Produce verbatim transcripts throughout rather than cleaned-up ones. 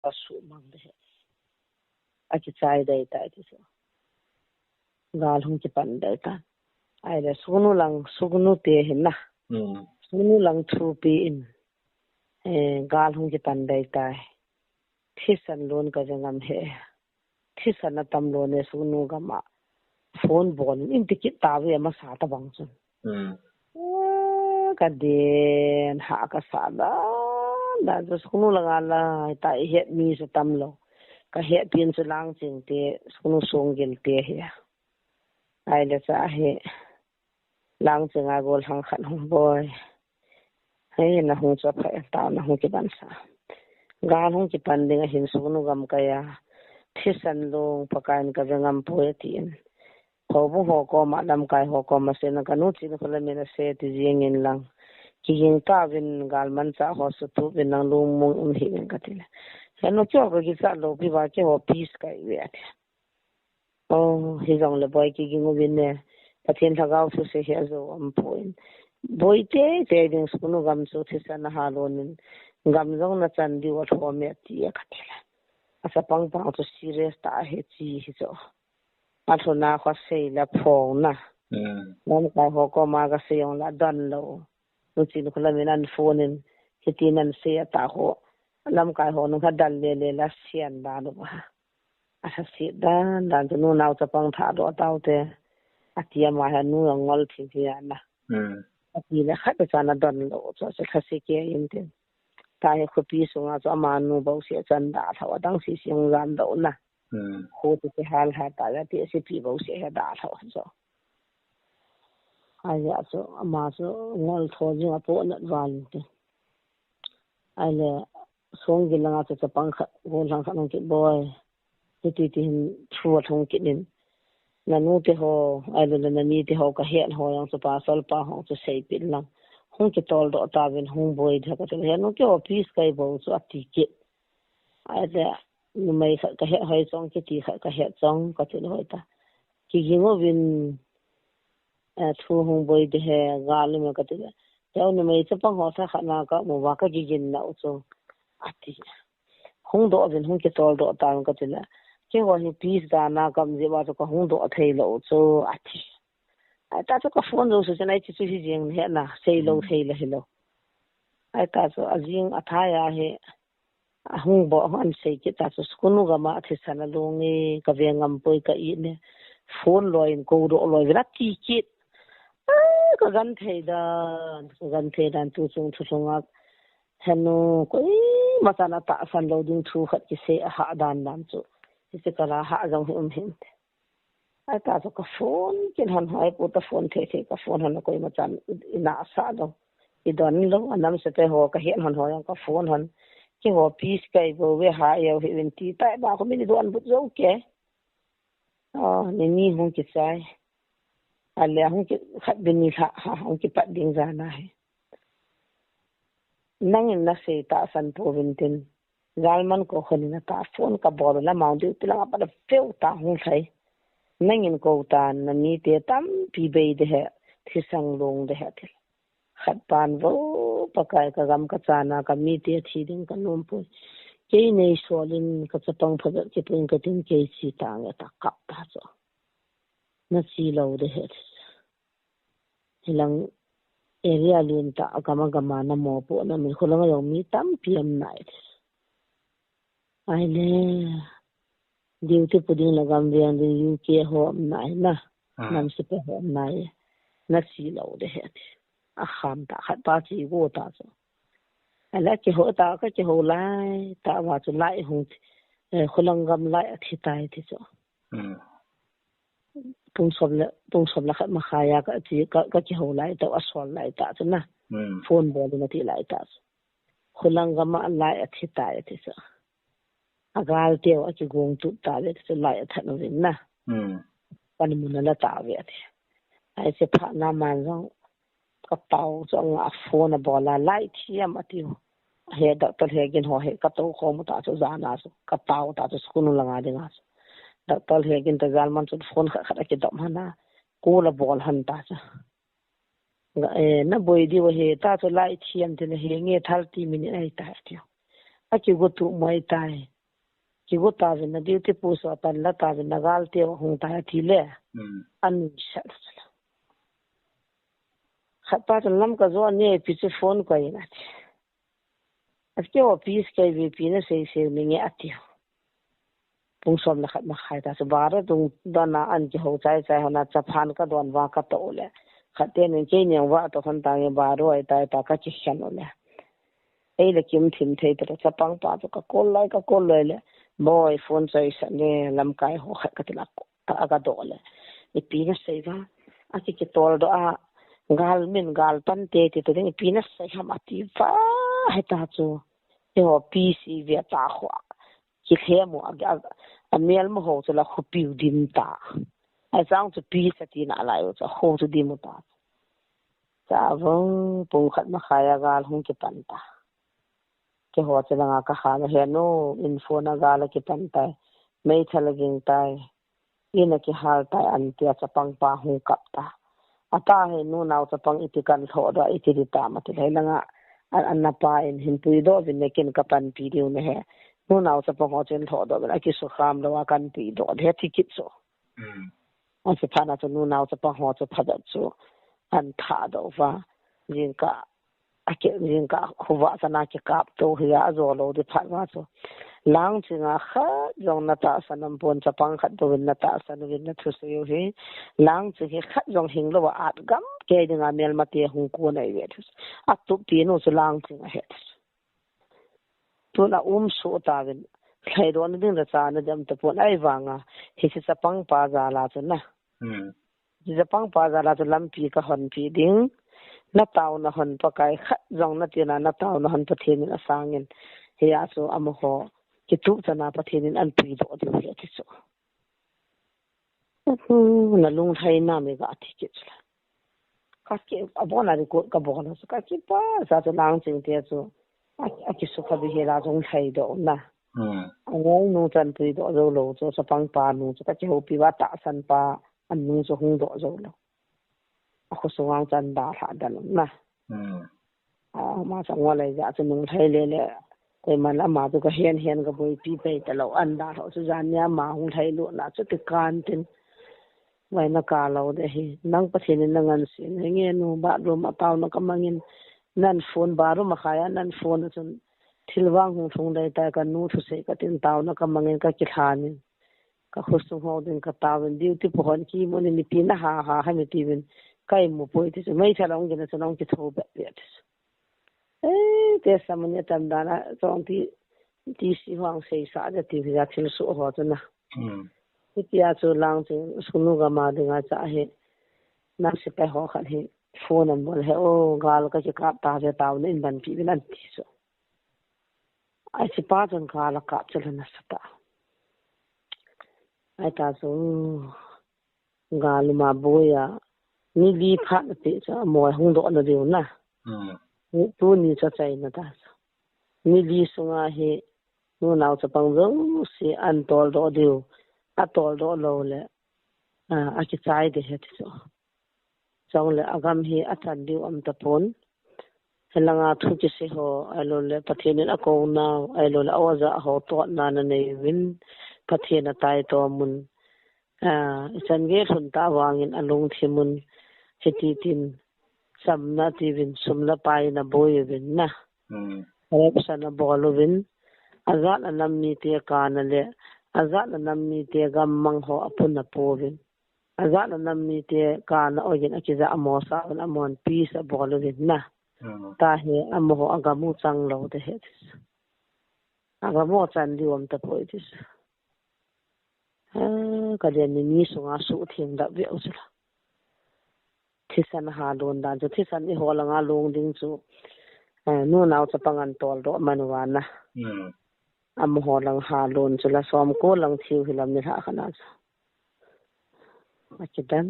ka sumang de he. Akichai dei tai ti chu. Gal hung kipan dei ta. Ahile suknu lang, suknu te hin na. Hmm. Suknu lang thupi in. Eh, gal hung kipan dei tai. Thisan lon ka ve ngam he. Thisan atam lon e suknu gam a. Phone bol in ti kit tave masa tabang chun. Hmm. Eh, ka den ha ka sa dan dan chu suknu lang a la ta i het mi chu tam lo. Ka het pin chu Langching te suknu Songgil te hi. Ahile cha hi Langching a gollhang khat hung boi. Hei, na hung chu apha e, tao na hung kipan sa. Gal hung kipan ding ahin suknu gam kai a. Thisan lon Pakai in ka ve ngam poi atin. Houbung ho koma, lamkai ho koma sei na ka nu Chinkholam in asei ti jing in lang. Kiging tauvin galmanchah ho sutup in nang lungmong um hih in ka ti le. He nu keiho ka kichat lou pi va keiho peace kai ve ati. Oh, hijongle boi kiging uvin e. Pathen lhagao thusei hi ajo um poi. Boi teitei ding suknu gam chu thisan a ha lon in. Gam jong na chan diu alhom e ati e ka ti le. Achapang pa chu serious tah ahi chi hi chu. Alhona kho sei le phong na. Hmm. Lamkai ho koma ka sei jong le adon lou. Nu Chinkholam in an phone in, hiti nan sei ata ho. Lamkai ho nung ha dal le le la sian dan u ha. Alha si dan dan chu nu nao chapang tha do tau te. Ati ama ha nu jong ngol thi thi ana. Hmm. Ati le khat cha na don lou chu, chu lha si ke in tin. Ta hi khopi sunga chu ama nu bou si chan da lhau adang si si hung jam do na. Hmm. Khu ti ti hal ha ta ya ti si pi bou si he da lhau ha chu. Aya chu ama chu ngol tho jing a po nat val ti. Ahile Songgil langa chu chapang khat, gollhang khat hung kiboi. Hiti ti hin thu alhung kit in. Na nu te ho, ahile na ni te ho ka het ho jong chu pasal pa ho chu seipeh lang. Hung kitol doh tauvin hung boi de ka ti le. He nu keiho peace kai bou chu ati kit. Ahile numei khat ka het hoi chong kiti khat ka het chong ka ti le hoi ta. Kiging uvin, eh, thu hung boi de he gal um e ka ti le. He numei chapang ho tha khat na ka mu va ka kigin na u chu. Ati. Hung doh uvin hung kitol doh tan ka ti le. Keiho hi peace dan a ka um jeh uva chu ka hung doh thei lou chu ati. Ai ta chu ka phone jo su chen ai chu chu hi jeng he na sei lou Hmm. thei la hi lou. Ai ta chu ajing athai a hi. Ahung bou, ahung an sei kit ta chu, suknu gam a thisan a lon e, ka ve ngam poi ka i ne. Phone loi in ko doh loi vela ti kit. Ah, ka gan thei dan, ka gan thei dan tu chung thu chung a. He nu, koima chan a tahsan lou ding thu khat kisei a ha dan dan chu. Hiche kala ha jong hi um hin. Ai ta chu ka phone kin han hai pu ta phone thei thei ka phone han koima chan i na sa lou. I don lou, anam se te ho ka hian han ho jong ka phone han. Keiho peace kai bou ve ha eu hi vin ti tai ba ko min i don but jo ke. Oh, ni ni hung kichai. Ale hung ki khat bin ni lha ha hung kipat ding jana hi. Nangin na sei tahsan pouvin tin. Galman ko khon in ata phone ka bol u la mau diu ti langa pat a veu ta hung lhai. Nangin ko tan na mite tampi bei de he, thisan lon de he ti. Khat pan vo Pakai ka gam ka chan a ka mite thi ding ka nom poi. Kei nei sol in ka chapang phabep kipui in ka tin kei chi ta nge ta kap ta chu. Na chi lou de he ti. Hilang area lien ta a gam a gam a na mopo na min khulang a jong mi tampi um nai ti. Ahile, duty pu ding le gam veng ding U K ho um nai na. Hmm. Nam sepai ho um nai. Na chi lou de he ti. A kham ta khat pa chi go ta chu. Ahile kihou ta ka kihou lai ta va chu lai hung ti. Eh, khulang gam lai a thi tai ti chu. Hmm. Pung som le, pung som le khat makhai a ka ti, ka, ka kihou lai ta, a sol lai ta chu na. Hmm. Phone bol in a ti lai ta chu. Khulang gam a lai a thi tai ti chu. A gal teu a kigong tup ta ve ti chu lai a that uvin na. Hmm. Pan mun a la ta ve ti. Ai che pha na man jong ka pau chu anga phone a bol a lai thiam a tiu. He doctor he gin ho he ka to khom ta chu jana chu ka pau ta chu school langa dinga chu. Doctor he gin ta jal man chu phone khat khat a kidop hana. Ko la bol han ta chu. Nga, eh, na boi diu he ta chu lai thiam ti le he nge thal ti min ai ta tiu. A kigo tu mai tai. kigo tauvin na duty post a pan la tauvin na gal te hung tai ati le. Hmm. An sat. Khat pa chun Lamka jo ni pi chu phone koi in ati. Ati ke office kai vi pi na sei sei mi nge ati. Pung som le khat makhai ta chu bar a tung dona an kiho chai chai hona chaphan ka don va ka to le. Khat te nin kei nin va to hon ta nge bar a ai tai ta ka kikhen u le. Ei le kim thim thei ta chapang pa chu ka kol lai ka kol lai le. Boi phone choi sa le Lamkai ho khat ka ti la ko. A, a ka do le. Ipi na sei va. A ki ki tol do a. Gal min gal pan te ti to ding ipi na sei ham ati va. He ta chu. He ho pi si ve ta ho. Ki he mo a, a, a mial mo ho chu la khu piu dim ta. A chang chu pi sa ti na lai u chu ho chu dim u ta. Cha vo pung khat makhai a gal hung ki pan ta. Keiho chu langa ka hal a he nu, in phone a gal a kipan tai, meithal a ging tai, in a kihal tai, an tia chapang pa hung kap ta. Ata he nu nao chapang iti kan lhoh doh a, iti di tam ati le langa, an, an na pa in hin puidoh vin ne kin ka panpi diu ne he. Nu nao chapang ho chun lhoh doh vin a kisukham lou a kan puidoh de he ti kit chu. Mm. Achi phat na chu nu nao chapang ho chu phabep chu an tha doh va. Jingkah, a ki, jingkah khuva sana kikap to hi a, a jo lou di phat va chu. Langching a khat jong na tahsan um pon chapang khat bou in na tahsan uvin na thusei u hi. Langching hi khat jong hing lou a at gam kei ding a melmate hung kon ahi ve thu. A tup pi nu chu Langching a he thu. Tun a um suh tauvin, lhaidoh na ding le cha na dem tapon ahivanga, hiche chapang pa jal a chu na. Hmm. Hiche chapang pa jal a chu lampi ka honpi ding, na taona hon Pakai khat jong na tina, na taona hon Pathen in asang in, hia chu amaho, kitup chana Pathen in an puidoh diu hi ati chu. Uhu, na lunglhai nam e ga ti kit chu la. Ka ki, abon a record ka bol a chu ka kipa sa chu Langching te chu. A, a kisukha bih hel a chu hung lhai doh na. Hmm. A ngol nu chan puidoh jou lou chu, chapang pa nu chu ka kihoupi va tahsan pa an nu chu hung doh jou lou. A khosunga chan dalha dalou na. Hmm. A, ama chu ngol lai ja chu nung lhai le le. Koiman ama chu ka hen hen ka boipi pai talou an dalha chu jan nia ama hung lhai lou na chu ti kan tin. Vai na ka lou de hi. Nang Pathen in na ngansen. Henge nu bathroom a taona ka mangin. Nan phone bathroom a khai a nan phone a chun. Thil vang hung lhung dai tai ka nu thusei ka tin taona ka mangin ka kilhan in. Ka khosung ho ding ka taovin duty pu hon kimu in ipi na ha ha ha mi tiuvin. Ka imu poi ti chu. Meithal a hung gin a chun hung kitho bep bep ti chu. Eh, testimony atam dan a, chong ti, ti si huang sei sa ja ti hi ja thil suh ho chu na. Hmm. Hitia chu Langching sunu gam a dinga cha hi. Nang sepai ho khat hi phone an bol he, o, gal ka kikap ta ve taona in banpi vin an ti chu. Ai sepai chun gal a kap chu la nasa ta. Ai ta chu. Gal um a boi a, ni li phat na ti chu, amoi hung doh na diu na. Hmm. Ni, tuni chu achaina ta chu. Ni li sunga hi, nu nao chapang jouse an toldoh diu, atoldoh lou le, a, akichai de he ti chu. Chule agam hi achan diu um tapon. Helanga thu kisei ho, ahilou le Pathen in akou nau, ahilou le a oja ho totna na nei uvin, Pathen ataitom un. A, ichan gei lhun ta vangin alungthim un, hiti tin, chamna tiuvin, sum le pai in aboi uvin na. Hmm. Corruption abol uvin, ajat a nam mite kana le, ajat a nam mite gammang ho apun apouvin. Ajat a nam mite kana ogin akija amo sa uvin amon peace abol uvin na. Hmm. Tahi amaho agam u chang lou de he. Agam u chan diu um tapoi ti. Ha, ka lian ni ni sunga suhtheng dap ve u chu la. Thisan halon dan chu, thisan eiho langa long ding chu, eh, nu nao chapang an toldoh man uva na. Hmm. Amaho lang halon chu la som ko lang thiu hi lam ni lha kha na chu. Akidan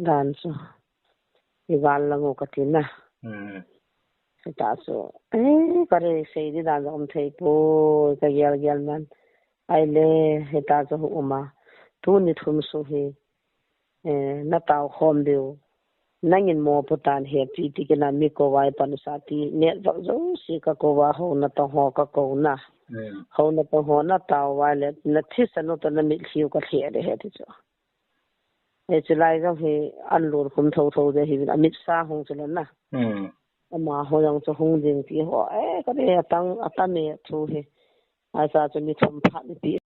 dan chu. I gal lang u kati na. Hmm. Hita chu, eh, ka re sei di dan um thei poi, ka gel gel man. Ahile, hita chu hu uma. Tuni thum sung hi, eh, na tao khom diu. Nangin mopo tan he pi ti kina mi kou vai pan sa ti. Network jouse ka kou va ho na tong ho ka kou na. Hou na pa ho na tao vai le na thi sa no ta na mit hiu ka thia de he ti chu. E chu lai jong hi an lur khum tho tho de hi a mit sa hung chu le na. Ama ho jong chu hung ding ti ho e ka de a tang a ta me thu hi. A sa chu mi thum phat ni ti